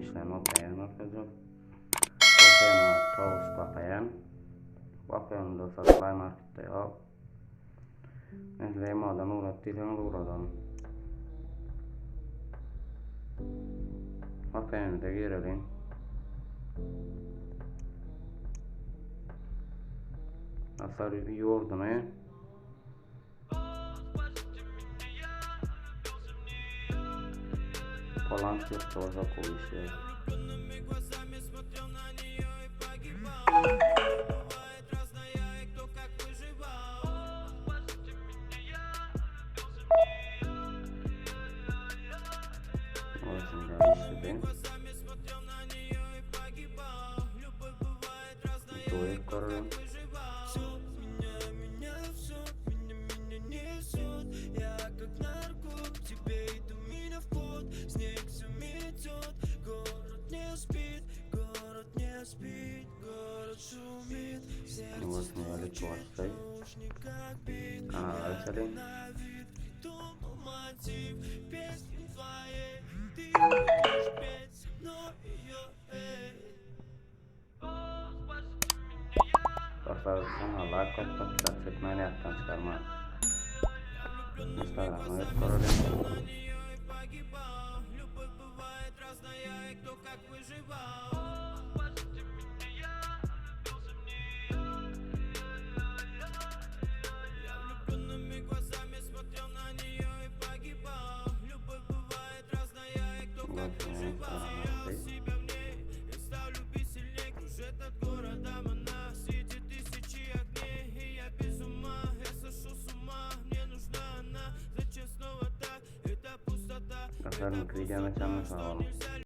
işleýän VPN görkezjek. VPN Toast VPN. VPN dostlar Play Marketde ýok. Men size imodan ugrat diýseňiz ugradaryn. VPN-de gireliň. Dostlar ýurduny Poland ýurtda bolsa gowy işleýär. Duýup göreliň. Kanala açalyň. Dostlar, saňa like atyp, podpisat etmäni ýatdan çykarma. Instagram'a girip göreliň. Dostlar, videomy çanla sağ olun.